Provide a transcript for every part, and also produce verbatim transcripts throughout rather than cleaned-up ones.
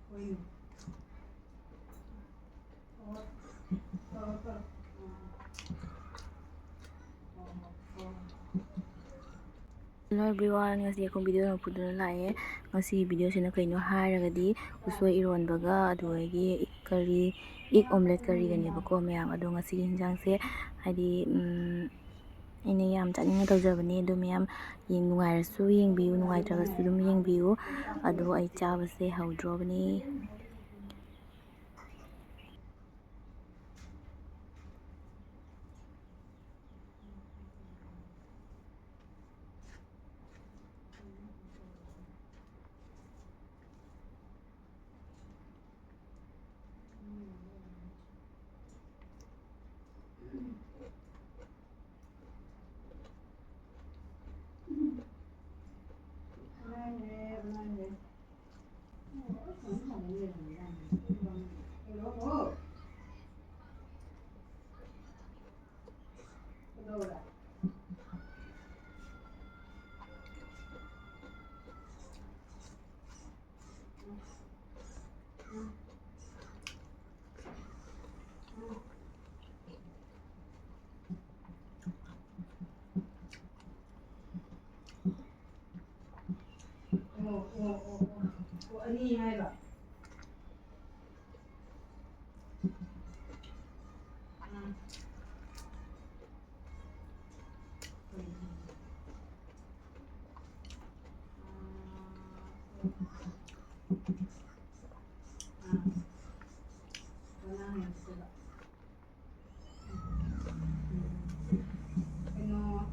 ꯍꯣꯏꯅꯦ꯫ ꯑꯣ, ꯇꯧꯔꯣ, ꯇꯧꯔꯣ꯫ ꯎꯝ꯫ Hello everyone, ꯉꯁꯤ ꯑꯩꯈꯣꯏ ꯚꯤꯗꯤꯑꯣ ꯅꯝꯐꯨꯗꯅ ꯂꯥꯛꯑꯦ꯫ ꯉꯁꯤꯒꯤ ꯚꯤꯗꯤꯑꯣꯁꯤꯅ ꯀꯩꯅꯣ ꯍꯥꯏꯔꯒꯗꯤ, ꯎꯁꯣꯏ ꯏꯔꯣꯟꯕꯒ ꯑꯗꯨꯗꯒꯤ ꯀꯔꯤ, egg omelette ꯀꯔꯤꯒꯅꯦꯕꯀꯣ ꯃꯌꯥꯝ꯫ ꯑꯗꯣ ꯉꯁꯤꯒꯤ ꯍꯤꯟꯖꯥꯡꯁꯦ ꯍꯥꯏꯗꯤ, ꯎꯝ, ꯑꯩꯅ ꯌꯥꯝ ꯆꯥꯅꯤꯡꯅ ꯇꯧꯖꯕꯅꯦ꯫ ꯑꯗꯣ ꯃꯌꯥꯝ ꯌꯦꯡ-, ꯅꯨꯡꯉꯥꯏꯔꯁꯨ ꯌꯦꯡꯕꯤꯌꯨ, ꯅꯨꯡꯉꯥꯏꯇ꯭ꯔꯒꯁꯨ ꯑꯗꯨꯝ ꯌꯦꯡꯕꯤꯌꯨ꯫ ꯑꯗꯣ ꯑꯩ ꯆꯥꯕꯁꯦ ꯍꯧꯗ꯭ꯔꯣꯕꯅꯤ꯫ ꯑꯣ, ꯑꯣ, ꯑꯣ, ꯑꯣ꯫ ꯑꯣ, ꯑꯅꯤ ꯍꯥꯏꯕ? ꯎꯝ꯫ ꯀꯩꯅꯣ,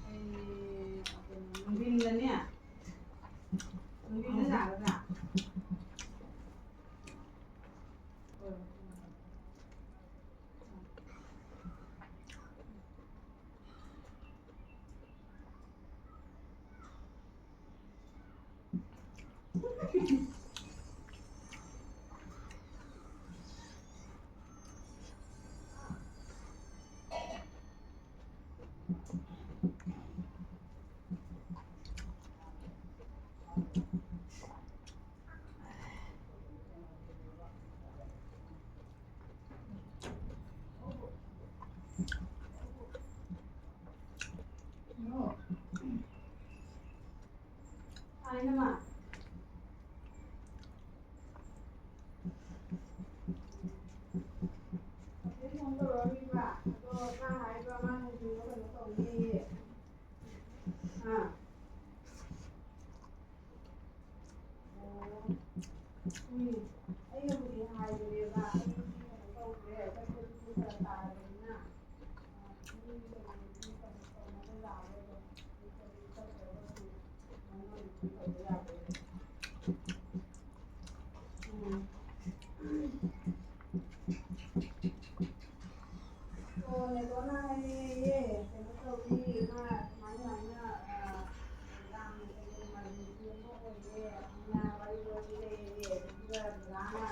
ꯑꯩ, ꯀꯩꯅꯣ, ꯅꯨꯡꯊꯤꯟꯗꯅꯦ, ꯅꯨꯡꯊꯤꯟꯗ ꯂꯥꯛꯀꯗ꯭ꯔꯥ? ꯍꯥꯏꯅꯃ꯫ ꯑꯗꯩ ꯐꯣꯟ ꯇꯧꯔꯛꯑꯝꯃꯤꯕ꯫ ꯑꯗꯣ ꯃꯥ ꯍꯥꯏꯕ, ꯃꯥ ꯍꯧꯖꯤꯛ ꯀꯩꯅꯣ ꯇꯧꯅꯤꯌꯦ꯫ ꯑꯥ꯫ ꯑꯣ꯫ ꯎꯝ꯫ ꯑꯩꯅꯕꯨꯗꯤ ꯍꯥꯏꯕꯅꯦꯕ, ꯑꯩ ꯀꯩꯅꯣ ꯇꯧꯗ꯭ꯔꯦ, ꯆꯠꯄꯗꯨꯁꯨ ꯐꯔꯛ ꯇꯥꯔꯕꯅꯤꯅ꯫ ꯎꯝ꯫ ꯑꯣ, ꯅꯦꯇꯣꯟꯅ ꯍꯥꯏꯔꯛꯑꯦꯌꯦ, ꯀꯩꯅꯣ ꯇꯧꯋꯤ, ꯃꯥ ꯁꯨꯃꯥꯏ ꯁꯨꯃꯥꯏꯅ, ꯑ, ꯌꯥꯝꯅ ꯀꯩꯅꯣ emergency ꯑꯃ ꯑꯣꯏꯔꯦ, ꯑꯗꯨꯅ ꯋꯥꯔꯤ ꯂꯣꯏ ꯂꯩꯔꯦ, ꯑꯗꯨꯒ ꯗꯗꯥꯅ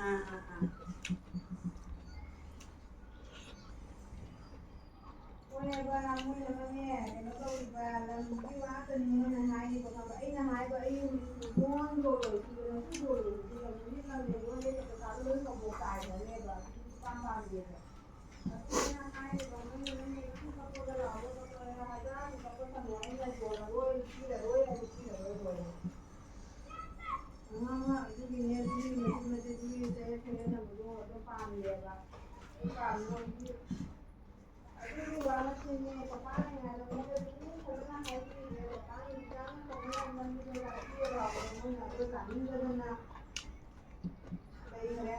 ꯑꯥ, ꯑꯥ, ꯑꯥ꯫ ꯍꯣꯏ, ꯑꯗꯣ ꯃꯣꯏꯅ ꯑꯃꯅꯦ, ꯀꯩꯅꯣ ꯇꯧꯔꯤꯕ, ꯂꯝꯗꯨꯒꯤ ꯋꯥ ꯉꯥꯛꯇꯅꯤ ꯃꯣꯏꯅ ꯍꯥꯏꯔꯤꯕ, ꯈꯪꯕ꯭ꯔꯥ? ꯑꯩꯅ ꯍꯥꯏꯕ, ꯑꯩ ꯍꯧꯖꯤꯛ ꯃꯣꯏ ꯌꯣꯜꯂꯣꯏ, ꯁꯤꯗ ꯅꯪꯁꯨ ꯌꯣꯜꯂꯣꯏ, ꯁꯤꯗ ꯂꯝꯗꯨꯒꯤ ꯂꯝꯗꯣ ꯂꯣꯏ ꯂꯩ, ꯄꯩꯁꯥꯗꯣ ꯂꯣꯏ ꯀꯕꯣꯛ ꯆꯥꯏꯈ꯭ꯔꯅꯦꯕ, ꯑꯗꯨꯗꯤ ꯁꯨꯡꯄꯥꯝ ꯄꯥꯝꯗꯦꯕ꯫ ꯑꯗꯨ ꯑꯩꯅ ꯍꯥꯏꯔꯤꯕ, ꯃꯣꯏꯅ ꯅꯪꯒꯤ ꯅꯪ ꯀꯞꯄꯒ ꯂꯥꯎꯔꯒ ꯀꯞꯄꯒ ꯍꯖꯥꯔꯒꯤ ꯀꯞꯄ ꯊꯝꯃꯣ, ꯑꯩꯅ ꯌꯣꯜꯂꯔꯣꯏ, ꯄꯤꯔꯔꯣꯏ ꯍꯥꯏꯗꯤ ꯄꯤꯔꯔꯣꯏ ꯂꯣꯏꯔꯦ꯫ ꯑꯉꯥꯡ ꯑꯗꯨꯒꯤꯅꯦ, ꯑꯗꯨꯒꯤ ꯃꯆꯤꯠ ꯃꯆꯤꯠ ꯑꯗꯨꯒꯤ ꯆꯌꯦꯠ ꯈꯣꯏꯌꯦꯠꯅꯕꯗꯣ ꯑꯗꯨ ꯄꯥꯝꯗꯦꯕ꯫ ꯑꯗꯨ ꯄꯥꯝꯃꯣꯏꯗꯤ ꯑꯗꯨꯒꯤ ꯋꯥ ꯅꯠꯇꯦꯅꯦ, ꯄꯄꯥꯅ ꯉꯥꯏꯔꯝꯃꯒ ꯑꯗꯨꯝ ꯐꯖꯅ ꯍꯥꯏꯕꯤꯔꯤꯅꯦ, ꯄꯄꯥꯅ ꯏꯆꯥꯅ ꯇꯧꯕ ꯌꯥꯕ ꯂꯝꯕꯤꯗꯣ ꯇꯥꯛꯄꯤꯔꯣ ꯍꯥꯏꯕꯗꯣ ꯃꯣꯏꯅ ꯑꯗꯨ ꯇꯥꯅꯤꯡꯗꯗꯅ ꯂꯩꯈ꯭ꯔꯦ꯫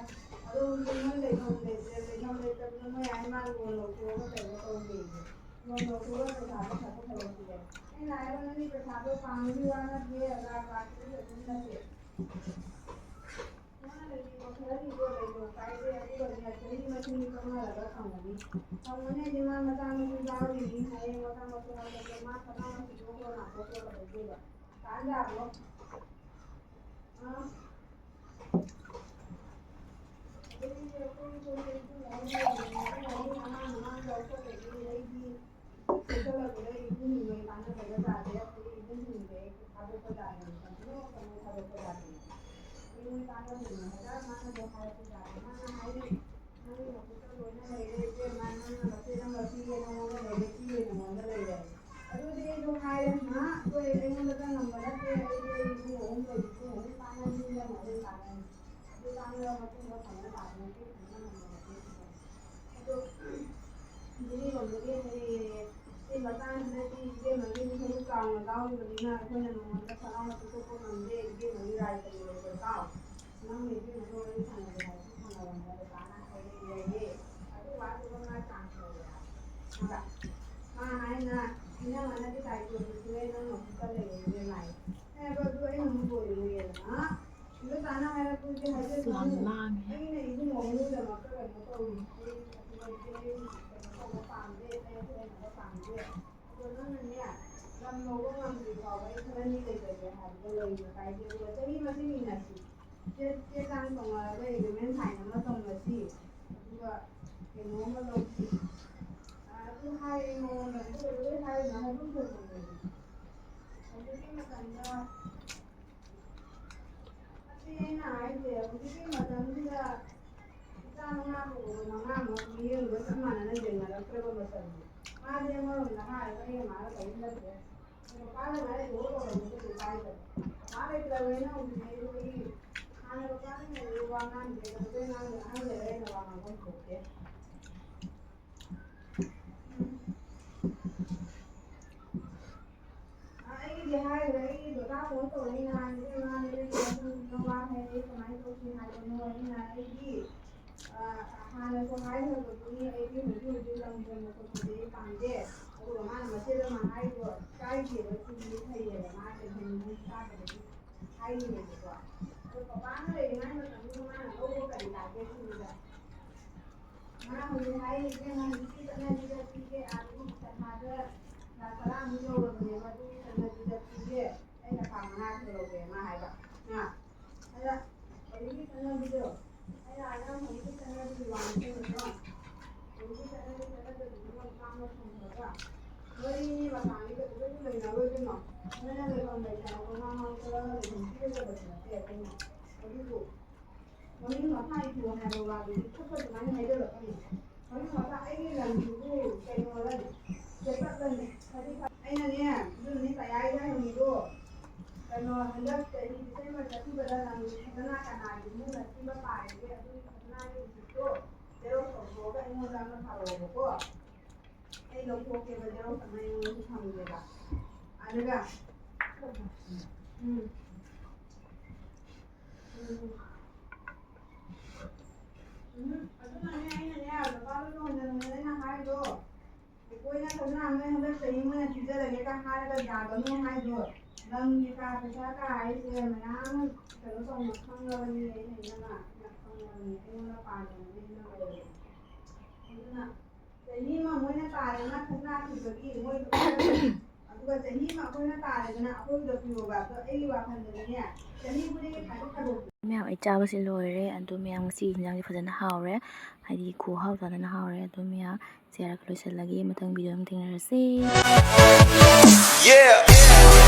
ꯑꯗꯣ ꯍꯧꯖꯤꯛ ꯃꯣꯏ ꯂꯩꯐꯝ ꯂꯩꯇ꯭ꯔꯦ, ꯂꯩꯐꯝ ꯂꯩꯇꯕꯗ ꯃꯣꯏ ꯑꯥ ꯃꯥꯅ ꯂꯣꯟ ꯂꯧꯊꯣꯛꯑꯒ ꯀꯩꯅꯣ ꯇꯧꯒꯦꯌꯦ꯫ ꯂꯣꯟ ꯂꯧꯊꯣꯛꯑꯒ ꯄꯩꯁꯥꯗꯣ ꯈꯔ ꯄꯨꯊꯣꯔꯛꯈꯤꯒꯦ꯫ ꯑꯩꯅ ꯍꯥꯏꯕ ꯅꯪꯒꯤ ꯄꯩꯁꯥꯗꯣ ꯄꯥꯝꯕꯒꯤ ꯋꯥ ꯅꯠꯇꯦ, ꯂꯥꯛ ꯂꯥꯛ ꯇꯔꯨꯛ ꯑꯗꯨꯝ ꯅꯠꯇꯦ꯫ ꯃꯥꯅ ꯂꯩꯅꯤꯡꯕ ꯈꯔ ꯂꯩꯔꯣ, ꯂꯩꯔꯣ, ꯀꯥꯏꯗꯦ꯫ ꯑꯗꯨꯒꯅꯦ, ꯆꯍꯤ ꯃꯁꯤꯡꯗꯤ ꯈꯪꯅꯔꯒ ꯐꯪꯒꯅꯤ꯫ ꯐꯪꯒꯅꯤ ꯍꯥꯏꯗꯤ ꯃꯥ ꯃꯆꯥ ꯃꯁꯨ ꯌꯥꯎꯔꯤꯅꯤ꯫ ꯍꯌꯦꯡ ꯃꯆꯥ ꯃꯁꯨ ꯍꯥꯏꯕꯗꯣ ꯃꯥ ꯁꯅꯥ ꯃꯁꯨꯗꯣ ꯍꯣꯔ ꯅꯥꯊꯣꯛ ꯈꯣꯠꯂ ꯂꯩꯗꯣꯏꯕ꯫ ꯀꯥꯟꯗꯕ꯭ꯔꯣ? ꯑꯥ꯫ ꯑꯗꯨꯗꯤ ꯑꯩꯈꯣꯏ ꯁꯣꯝꯗ ꯏꯕꯨꯡꯉꯣ ꯑꯃ ꯂꯩꯕꯅꯤꯅ ꯑꯩꯅ ꯑꯩ ꯑꯉꯥꯡ ꯑꯉꯥꯡ ꯂꯧꯈꯠꯇꯕꯤ ꯑꯩꯗꯤ ꯆꯠꯊꯣꯔꯛꯄꯗ ꯏꯕꯨꯡꯁꯤꯡꯗꯣ ꯀꯥꯟꯅꯗꯕ ꯖꯥꯠꯁꯦ ꯑꯩꯈꯣꯏ ꯏꯕꯨꯡꯁꯤꯡꯁꯦ ꯑꯩ ꯊꯥꯗꯣꯛꯄ ꯖꯥꯠꯅꯦ, ꯀꯩꯅꯣ ꯀꯩꯅꯣ ꯊꯥꯗꯣꯛꯄ ꯖꯥꯠꯅꯦ꯫ ꯑꯩ ꯃꯣꯏ ꯀꯥꯟꯅꯕꯅꯦ ꯍꯥꯏꯔ ꯃꯥꯅꯁꯨ ꯍꯥꯏꯔꯛꯄ ꯖꯥꯠꯅꯦ꯫ ꯃꯥꯅ ꯍꯥꯏꯔꯤ, ꯅꯪ ꯌꯥꯎꯔꯤꯕꯅꯤꯅ ꯑꯩꯈꯣꯏꯅ ꯅꯉꯣꯟꯗ ꯐꯠ ꯂꯥꯎꯅ ꯄꯤꯊꯣꯛꯄ ꯉꯝꯗꯦ꯫ ꯏꯕꯦꯝꯃꯒꯤ ꯔꯥꯏ ꯀꯔꯤ ꯑꯣꯏꯕ ꯇꯥꯎ꯫ ꯅꯪꯅ ꯏꯕꯦꯝꯃꯒ ꯋꯥꯔꯤ ꯁꯥꯟꯅꯒꯦ ꯍꯥꯏꯔꯁꯨ ꯁꯥꯟꯅꯔꯝꯃꯣ꯫ ꯕꯕꯥꯅ ꯍꯥꯏꯔꯛꯏ ꯌꯥꯏꯌꯦ꯫ ꯑꯗꯨ ꯋꯥꯗꯨꯒ ꯃꯥ ꯆꯥꯟꯁ ꯂꯧꯔꯦ ꯍꯥꯏꯕ꯫ ꯈꯪꯕ꯭ꯔꯥ? ꯃꯥ ꯍꯥꯏꯅ ꯏꯅꯝꯃꯅꯗꯤ ꯗꯥꯏꯇꯣꯟꯗꯨ ꯁꯨꯔꯦ, ꯅꯪꯅ ꯑꯃꯨꯛꯀ ꯂꯩꯔꯦ ꯏꯕꯦꯝꯃ ꯍꯥꯏ꯫ ꯑꯦ ꯑꯗꯣ ꯑꯗꯨ ꯑꯩꯅ ꯑꯃꯨꯛ ꯂꯣꯏꯔꯦ ꯂꯣꯏꯔꯦꯗꯅ꯫ ꯏꯟꯗꯣꯆꯥꯅ ꯍꯥꯏꯔꯛꯄꯗꯨꯗꯤ ꯍꯥꯏꯖꯁꯅꯨ꯫ ꯌꯥꯝ ꯂꯥꯡꯉꯦ꯫ ꯑꯩꯅ ꯏꯕꯨꯡꯉꯣ ꯃꯅꯨꯡꯗꯗꯃꯛꯇ ꯀꯩꯅꯣ ꯇꯧꯔꯤ꯫ ꯑꯩ ꯑꯁꯤꯗꯗꯤ ꯑꯩ ꯀꯩꯅꯣ ꯇꯧꯕ ꯄꯥꯝꯗꯦ, ꯑꯩ ꯑꯁꯤ ꯂꯩꯅꯕ ꯄꯥꯝꯗꯦ꯫ ꯑꯗꯣ ꯅꯪꯅꯅꯦ, ꯂꯝ ꯂꯧꯕ ꯉꯝꯗ꯭ꯔꯤ ꯐꯥꯎꯕ ꯑꯩ ꯈꯔꯅꯤ ꯂꯩꯖꯒꯦ ꯍꯥꯏꯕꯗ ꯂꯩꯕ ꯀꯥꯏꯗꯦ꯫ ꯑꯗꯨꯒ ꯆꯍꯤ ꯃꯁꯤꯡ ꯏꯟꯅꯁꯤ꯫ ꯆꯦ, ꯆꯦ ꯆꯥꯡ ꯇꯧꯅꯔꯒ agreement sign ꯑꯃ ꯇꯧꯅꯁꯤ꯫ ꯑꯗꯨꯒ ꯀꯩꯅꯣ ꯑꯃ ꯂꯧꯁꯤ꯫ ꯑ, ꯑꯗꯨ ꯍꯥꯏꯔꯦ ꯃꯉꯣꯟꯗ, ꯑꯗꯨꯒ ꯂꯣꯏ ꯍꯥꯏꯔꯦ, ꯍꯥꯏꯐꯝ ꯊꯣꯛꯄ ꯂꯣꯏꯔꯦ꯫ ꯍꯧꯖꯤꯛꯀꯤ ꯃꯇꯝꯗ ꯑꯁꯤ ꯑꯩꯅ ꯍꯥꯏꯁꯦ, ꯍꯧꯖꯤꯛꯀꯤ ꯃꯇꯝꯁꯤꯗ ꯏꯆꯥ ꯃꯉꯥ ꯄꯣꯛꯄꯗ ꯃꯉꯥꯃꯛ ꯃꯤꯔꯣꯟꯕ ꯆꯞ ꯃꯥꯟꯅꯅ ꯌꯦꯡꯅꯔꯛꯇ꯭ꯔꯕ ꯃꯇꯝꯅꯤ꯫ ꯃꯥꯗꯤ ꯑꯃꯔꯣꯝꯗ ꯍꯥꯏꯔꯒ ꯑꯩꯒ ꯃꯥꯒ ꯀꯔꯤꯝ ꯅꯠꯇ꯭ꯔꯦ꯫ ꯑꯗꯣ ꯄꯄꯥꯅ ꯃꯥꯏ ꯊꯕꯛ ꯇꯧꯔꯝꯕꯗꯨ ꯀꯩꯁꯨ ꯀꯥꯏꯗꯕ꯫ ꯄꯄꯥ ꯂꯩꯇ꯭ꯔꯕꯅꯤꯅ ꯍꯧꯖꯤꯛ ꯑꯩꯈꯣꯏꯒꯤ ꯍꯥꯟꯅ ꯄꯄꯥꯅ ꯉꯥꯏꯔꯦ ꯋꯥ ꯉꯥꯡꯗ꯭ꯔꯦ, ꯀꯩꯗꯧꯕꯩ ꯉꯥꯡꯗꯣꯏꯅꯣ? ꯑꯍꯜ ꯂꯩꯔꯒ ꯑꯩꯅ ꯋꯥ ꯉꯥꯡꯐꯝ ꯊꯣꯛꯇꯦ꯫ ꯑ, ꯑꯩꯒꯤꯗꯤ ꯍꯥꯏꯈ꯭ꯔꯦ, ꯑꯩꯒꯤ ꯗꯣꯗꯥ ꯐꯣꯟ ꯇꯧꯔꯛꯏ ꯅꯍꯥꯟ, ꯏꯕꯦꯝꯃ, ꯅꯣꯏꯒꯤ ꯅꯋꯥ ꯍꯥꯏꯔꯛꯏ, ꯀꯃꯥꯏꯅ ꯇꯧꯁꯤ ꯍꯥꯏꯕꯅꯣ? ꯑꯩꯅ ꯑꯩꯒꯤ, ꯑ, ꯍꯥꯟꯅꯁꯨ ꯍꯥꯏꯈ꯭ꯔꯕꯗꯨꯅꯤ, ꯑꯩꯗꯤ ꯍꯧꯖꯤꯛ ꯍꯧꯖꯤꯛ ꯂꯝ ꯍꯣꯡꯕ ꯈꯣꯠꯄꯁꯦ ꯑꯩ ꯄꯥꯝꯗꯦ꯫ ꯑꯗꯨꯒ ꯃꯥꯅ ꯃꯆꯦꯗ ꯑꯃ ꯍꯥꯏꯗꯣ ꯀꯥꯏꯗꯦꯕ, ꯆꯨꯝꯃꯤ, ꯐꯩꯌꯦꯕ, ꯃꯥ ꯀꯩꯅꯣ ꯆꯥꯗꯕꯒꯤ ꯍꯥꯏꯔꯤꯅꯦꯕꯀꯣ꯫ ꯑꯗꯣ ꯄꯄꯥꯅ ꯂꯩꯔꯤꯉꯩ ꯃꯇꯝꯗꯨꯗ ꯃꯥꯅ ꯂꯧꯕ ꯀꯔꯤ ꯂꯥꯛꯀꯦ ꯁꯤꯅꯤꯗ꯫ ꯃꯥ ꯍꯧꯖꯤꯛ ꯍꯥꯏꯔꯤꯁꯦ, "ꯍꯧꯖꯤꯛꯀꯤ ꯆꯠꯅꯕꯤꯗ ꯄꯤꯒꯦ, ꯑꯗꯨꯒꯤ ꯁꯅꯥꯗ ꯂꯥꯛ ꯇꯔꯥꯃꯨꯛ ꯌꯧꯔꯕꯅꯦꯕ, ꯑꯗꯨꯒꯤ ꯆꯠꯅꯕꯤꯗ ꯄꯤꯒꯦ, ꯑꯩꯅ ꯂꯥꯛ ꯃꯉꯥ ꯈꯛꯇ ꯂꯧꯒꯦ", ꯃꯥ ꯍꯥꯏꯕ꯫ ꯑ, ꯑꯗ ꯍꯧꯖꯤꯛꯀꯤ ꯆꯠꯅꯕꯤꯗꯣ, ꯑꯩꯅ ꯍꯥꯏꯅ ꯍꯧꯖꯤꯛꯀꯤ ꯆꯠꯅꯕꯤꯒꯤ ꯋꯥ ꯅꯠꯇꯦꯕꯀꯣ꯫ ꯍꯧꯖꯤꯛꯀꯤ ꯆꯠꯅꯕꯤ ꯆꯠꯅꯗꯕꯤꯗꯨꯅ ꯃꯄꯥꯝꯗ ꯊꯝꯈ꯭ꯔꯒ, ꯃꯣꯏꯅꯤ ꯃꯄꯥꯟꯗ ꯀꯩꯗꯧꯕꯩ ꯂꯩꯅꯔꯣꯏꯗꯣꯏꯅꯣ? ꯃꯣꯏꯅ ꯂꯩꯐꯝ ꯂꯩꯇꯅ ꯀꯣꯏꯉꯥꯡ ꯉꯥꯡꯊꯣꯛꯑꯒ ꯂꯩꯐꯝ ꯄꯤꯔꯣꯏꯗꯕꯁꯨ ꯅꯠꯇꯦ ꯑꯩꯈꯣꯏꯅ꯫ ꯑꯗꯨꯕꯨ ꯃꯃꯤꯡ ꯃꯊꯥ ꯏꯊꯣ ꯍꯥꯏꯕ ꯋꯥꯗꯨꯗꯤ ꯐꯠꯇ ꯑꯗꯨꯃꯥꯏꯅ ꯍꯥꯏꯖꯔꯛꯀꯅꯤ꯫ ꯃꯃꯤꯡ ꯃꯊꯥ ꯑꯩꯒꯤ ꯂꯝꯁꯤꯕꯨ ꯀꯩꯅꯣꯔꯅꯦ, ꯆꯦꯄꯠꯂꯅꯦ꯫ ꯍꯥꯏꯗꯤ ꯑꯩꯅꯅꯦ, ꯑꯗꯨꯅꯅꯦ ꯇꯌꯥꯏꯗ ꯍꯪꯉꯤꯗꯣ꯫ ꯀꯩꯅꯣ, ꯍꯟꯗꯛ ꯆꯍꯤ ꯗꯤꯁꯦꯝꯕꯔ ꯆꯠꯈꯤꯕꯗ ꯂꯝꯁꯤ ꯈꯖꯅꯥ ꯀꯅꯥꯒꯤ ꯏꯃꯨꯡꯅ ꯊꯤꯕ ꯄꯥꯏꯔꯒꯦ, ꯑꯗꯨꯒꯤ ꯈꯖꯅꯥꯒꯤ ꯔꯤꯁꯤꯞꯇꯣ ꯖꯦꯔꯣꯛꯁ ꯇꯧꯊꯣꯛꯑꯒ ꯑꯩꯉꯣꯟꯗ ꯑꯃ ꯊꯥꯔꯛꯑꯣꯕꯀꯣ꯫ ꯑꯩ ꯂꯧꯊꯣꯛꯀꯦꯕ, ꯖꯦꯔꯣꯛꯁ ꯑꯃ ꯑꯩꯉꯣꯟꯗꯁꯨ ꯊꯝꯒꯦꯕ꯫ ꯑꯗꯨꯒ ꯎꯝ꯫ ꯎꯝ꯫ ꯎꯝ꯫ ꯑꯗꯨꯅꯅꯦ ꯑꯩꯅꯅꯦ ꯅꯨꯄꯥꯗꯣ ꯇꯧꯍꯟꯒꯅꯨꯅ ꯑꯩꯅ ꯍꯥꯏꯗꯣ꯫ ꯑꯩꯈꯣꯏꯅ ꯐꯖꯅ ꯅꯣꯏ ꯍꯟꯗꯛ ꯆꯍꯤ ꯃꯣꯏꯅ ꯄꯤꯖꯔꯒꯦ ꯀ ꯍꯥꯏꯔꯒ ꯌꯥꯒꯅꯨ ꯍꯥꯏꯗꯣ꯫ ꯂꯝꯒꯤ ꯀꯥ ꯄꯩꯁꯥ ꯀꯥ ꯍꯥꯏꯁꯦ ꯃꯌꯥꯝ ꯀꯩꯅꯣ ꯇꯧꯅ ꯈꯪꯉꯕꯅꯤ꯫ ꯑꯩꯅ ꯏꯅꯝꯃ ꯈꯪꯉꯕꯅꯤ꯫ ꯑꯩꯉꯣꯟꯗ ꯄꯥꯟꯗꯅ ꯅꯣꯏꯅ ꯂꯩꯔꯦ꯫ ꯑꯗꯨꯅ ꯆꯍꯤ ꯑꯃ ꯃꯣꯏꯅ ꯇꯥꯔꯦꯅ ꯈꯪꯅꯈꯤꯕꯒꯤ ꯃꯣꯏ ꯑꯗꯨꯒ ꯆꯍꯤ ꯑꯃ ꯑꯩꯈꯣꯏꯅ ꯇꯥꯔꯦꯗꯅ ꯑꯩꯈꯣꯏꯒꯤꯗ ꯄꯤꯌꯣꯕ꯫ ꯑꯗꯣ ꯑꯩꯒꯤ ꯋꯥꯈꯜꯗꯗꯤꯅꯦ ꯆꯍꯤ ꯈꯨꯗꯤꯡꯒꯤ ꯈꯥꯏꯗꯣꯛ ꯈꯥꯏꯗꯣꯛ ꯃꯌꯥꯝ, ꯑꯩ ꯆꯥꯕꯁꯤ ꯂꯣꯏꯔꯦ꯫ ꯑꯗꯨ ꯃꯌꯥꯝ, ꯉꯁꯤ ꯏꯟꯖꯥꯡꯁꯦ ꯐꯖꯅ ꯍꯥꯎꯔꯦ, ꯍꯥꯏꯗꯤ ꯈꯨꯍꯥꯎ ꯆꯥꯗꯅ ꯍꯥꯎꯔꯦ꯫ ꯑꯗꯨ ꯃꯌꯥꯝ ꯁꯤꯌꯥꯔꯒ ꯂꯣꯏꯁꯤꯜꯂꯒꯦ꯫ ꯃꯊꯪ ꯚꯤꯗꯤꯑꯣ ꯑꯃ ꯊꯦꯡꯅꯔꯁꯦ꯫ Yeah.